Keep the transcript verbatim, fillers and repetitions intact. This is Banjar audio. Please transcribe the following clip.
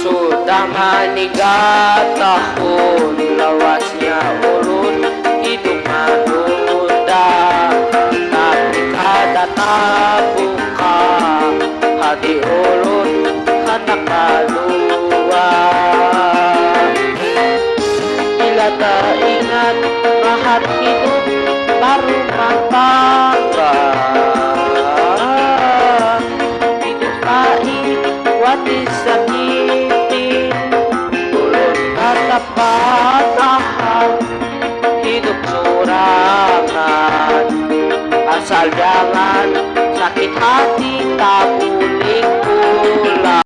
Sudah maniga tahun lawasnya ulun hidup manunda, tapi kada tabuka hati ulun handak kaluar. Bila taingat rahat hidup barumah tangga, hidup lain wati sakiti. Ulun tatap batahan hidup surangan, asal jangan sakit hati tabuka.